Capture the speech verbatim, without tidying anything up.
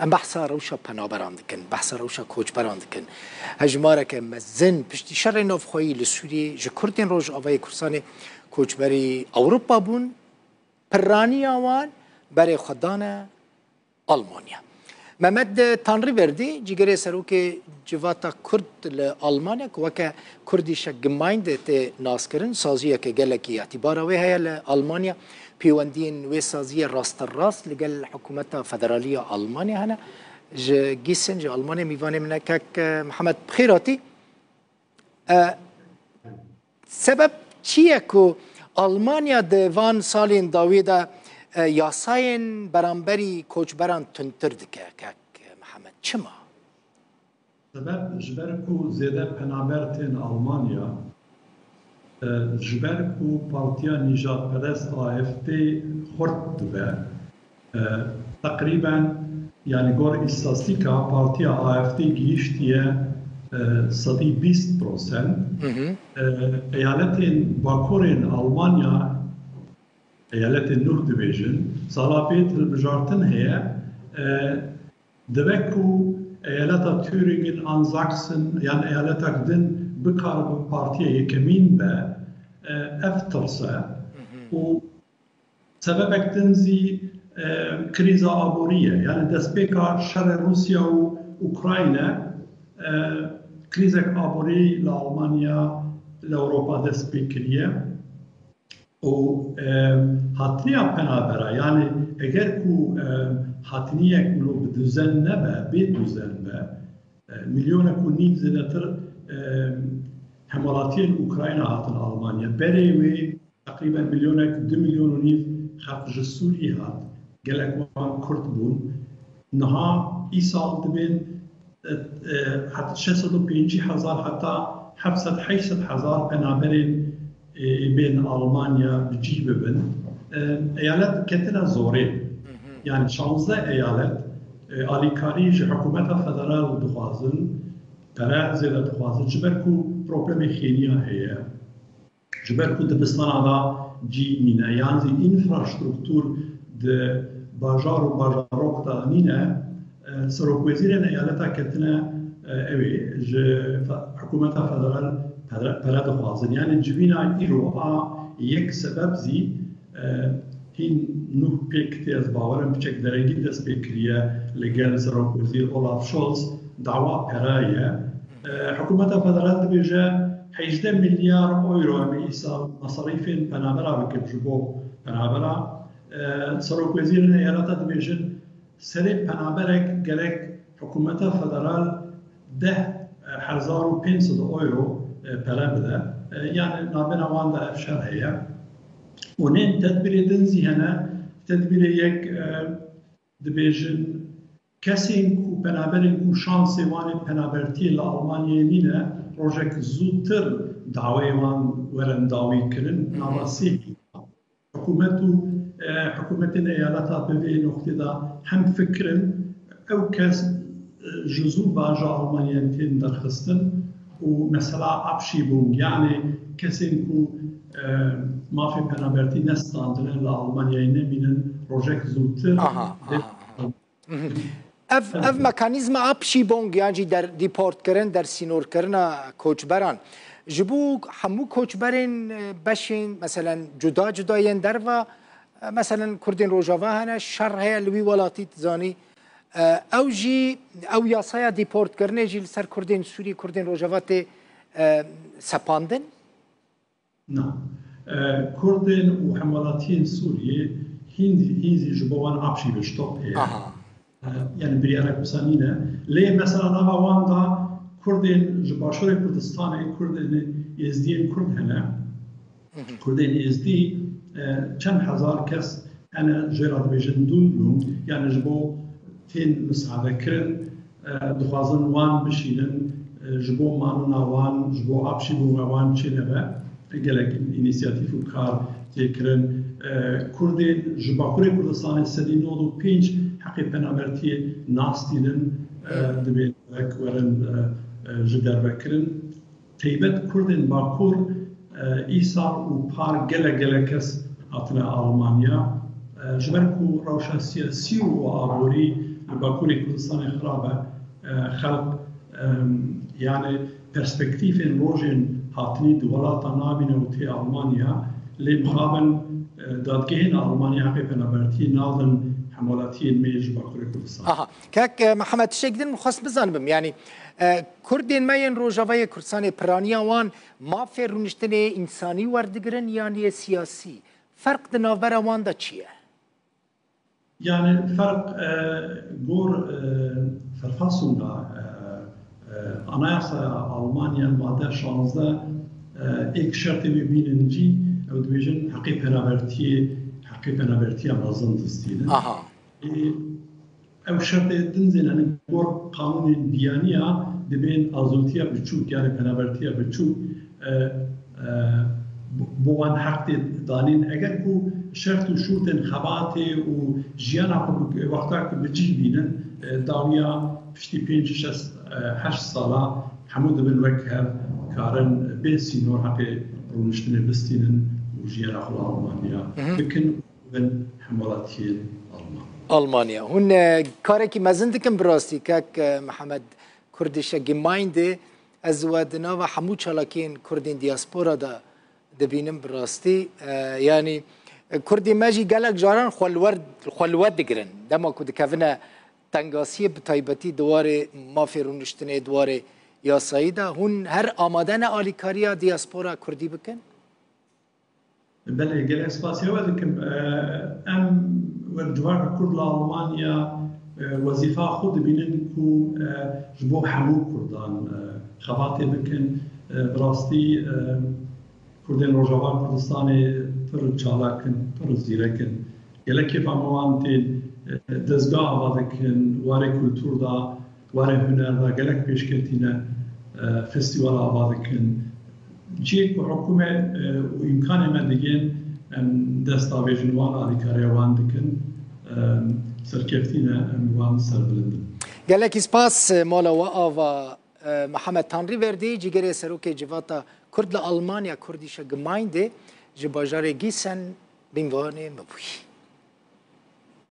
Em behsa rewşa penaberan dikin, behsa rewşa koçberan dikin. Hejmareke mezin piştî şerê navxweyî li Sûriyê ji Kurdên Rojavayê Kurdistanê koçberî Ewropa bûn, piraniya wan berê xwe dane Almanya. Mehmet Tanrıverdi, cîgerê serokê Civata Kurd li Almanya, ku weke Kurdische Gemeinde tê naskirin, saziyeke gelekî îtîbara wê heye li Almanya. Pêwendiyên wê saziyê rasterast li gel hikûmeta federalî ya Almanya hene. Ji Gîsên, ji Almanya mîvanê min e kek, eh, Mihemed, bi xêr hatî. Eh, sebeb çi ye ku Almanya di van salên dawî de, eh, yasayên beramberî koçberan tundtir dike, kek Mihemed? Çima? Sebeb ji ber ku zêde penaber tên Almanya, e, ji ber ku partiya nîjadperest A F D xurt dibe, e, teqrîben, yanî gor îstatîstîka partiya A F D gihîştiye, e, sedî bîst prosent. Hı hı. E, eyaletên bakurên Almanya, eyaletên nû dibêjin, sala pêt hilbijartin heye, e, Dibe ku eyaleta Thüringen an Sachsen yan eyaletek din bikaribin partiya yekemîn be, e, ev tirs e. Hı hı. Û sebebek din zî, e, krîza aborî ye. Yani destpêka şerê Rûsya û Ukrayna, e, krîzek aborî li Almanya, li Ewropa dest pê kiriye. Û, e, hatiniya penabera, yani eger ku, e, hatiniyek wilo bi duzen nebe, bê duzen be, e, milyonek û nîv zêdetir, e, hemwelatiyên Ukrayna hatin Almanya. Berê wê teqrîben milyonek, du milyon û nîv xelk ji Sûriyê hat. Gelek wan Kurd bûn. Niha îsal dibên, e, e, het-, şeş sed û pêncî hezar heta heft sed heyşt sed hezar penaberên, e, bên Almanya bi cih bibin. E, eyalet ketine zorê. Hı hı. Yani şanzdeh eyalet, e, alîkarî ji hikûmeta federal dixwazin, pere zêde dixwazin, ji ber ku problemê xêniya heye. Ji ber ku dibistana de cî nîne, yan zî înfrastruktûr di bajar û bajarok de nîne, e, serokwezîrên eyaleta ketine, e, ew ê ji fe-, hikûmeta federal pere, pere dixwazin. Yani civîna îro a yek sebeb zî, e, hîn nû pêk tê, ez bawer im piçek derengî dest pê kiriye li gel serokwezîr Olaf Scholz, dawa pere ye. E, hikûmeta federal dibêje hejdeh milyar euro em ê îsal mesarîfên penabera bikin ji bo penabera. E, serokwezîrên eyaleta dibêjin serê penaberek gerek hikûmeta federal deh hezar û pênc sed euro, e, pere bide. E, yani nabêna wan de ev şer heye. Û nên tedbirê din zî hene, tedbirê yek, e, dibêjin, kesên ku penaberên ku şansê wan ê penabertiyê li Almanyayê nîne, rojek zûtir daweyê wan werin dawî kirin, Hı hı. nava sê hîna. Hikûmet û, e, hikûmetên eyaleta bi vê noqtê de hem fikir in, ew kes, e, ji zû ve ji Almanyayê tên derxistin û mesela Abschiebung, yani kesên ku, e, mafê penabertî nestandine li Almanyayê nemînin, rojek zûtir Aha, dê aha, aha. Mhm. Ev, ev mekanîzma Abschiebung yan jî der, deportkirin, dersînorkirina koçberan, ji bo hemû koçberên, e, beşên, meselen, cuda cuda yên derve, e, meselen, Kurdên Rojava hene, şer heye li wî welatî, dizanî, e, ew jî, ew yasaya deportkirinê jî li ser Kurdên Sûrî, Kurdên Rojava tê, e, sepandin? Na. E, Kurdên û hemwelatiyên Sûriyê hîn, hîn zî ji bo wan Abschiebestop heye. Aha. E, yani biryarek wisa nîne. Lê mesela nava wan de Kurdên ji Başûrê Kurdistanê, Kurdên Êzdiyên Kurd hene. Hı hı. Kurdên Êzdî, e, çend hezar kes hene jê re dibêjin Dunlung, yani ji bo tên misadekirin, e, dixwazin wan bişînin, e, ji bo manina wan, ji bo Abschiebunga wan çênebe, gelek înîsiyatîf û kar tê kirin. E, Kurdên ji Bakurê Kurdistanê sedî nod û pênc heqê penabertiyê nastînin, e, Hı. dibê gerek werin, e, e, ji derve kirin. Teybet Kurdên Bakur, e, îsal û par gelek gelek kes hatine Almanya. E, ji ber ku rewşa siyasî û aborî li Bakurê Kurdistanê xirab e. E, xelk, e, yani perspektîfên rojên hatinî di welata nabîne û tê Almanya, lê mixabin, e, dadgehên Almanya heqê penabertiyê nadin hemwelatiyên me yê ji Bakurê Kurdistanê. Aha. Kek, e, Mihemed, tiştek din xwest bizanibim. Yani, e, Kurdên me yên Rojavayê Kurdistanê piraniya wan mafê rûniştinê însanî werdigirin yan yê siyasî? Ferq di navbera wan de çi ye? Yani ferq, e, gor, e, Verfassung da, e, e, Anayasaya Almanya made şanzdeh, e, êk şertê wê bînin cî, ew dibêjin heqê penabertiyê, heqê penabertiya mezin distînin. Aha. Ê, ew şertê din zî, yani gor qanûnên biyaniya dibên azûtiya biçûk, yani penabertiya biçûk, e, e, bo wan heq tê danîn. Eger ku şert û şûrtên xebatê û jiyana xwe bi, wexta ku bi cih bînin, e, dawiya piştî pênc, şeş, e, heşt sala hemû dibin wek hev, karin bê sînor heqê rûniştinê bistînin û jiyana xwe li Almanya Hı hı. bikin. Bin hemwelatiyên Alman. Almanya. Hûn, e, karekî mezin dikin bi rastî, kek, e, Mihemed, Kurdische Gemeinde. Ez we di nava hemû çalakiyên Kurdên diaspora de dibînim bi rastî. E, yanî, e, Kurdên me jî gelek caran xwe li wer, xwe li we digirin. Dema ku dikevine tengasiyê, bi taybetî di warê mafê rûniştinê, di warê yasayî de, hûn her amade ne alîkariya diaspora Kurdî bikin? Belê, gelek spasiya we dikim. E, em wek civaka Kurd li Almanya, e, wezîfa xwe dibînin ku, e, ji bo hemû Kurdan, e, xebatê bikin. E, bi rastî, e, Kurdên Rojava Kurdistanê pir çalak in, pir zîrek in. Gelek kêfa me wan tên, e, dezgah ava dikin, warê kultur da, warê huner da gelek pêşketî ne, e, festîval ava dikin. Cihê ku hikûmet, e, û îmkanê me digên, em dest avêjin wan, alîkariya wan dikin. E, serkeftî ne, em wan serbilind in. Gelekî spas, mala we ava, e, Mihemed Tanrîverdî, cîgerê serokê Civata Kurd li Almanya, Kurdische Gemeinde, ji bajarê Gießen, bînvanê me bûyî.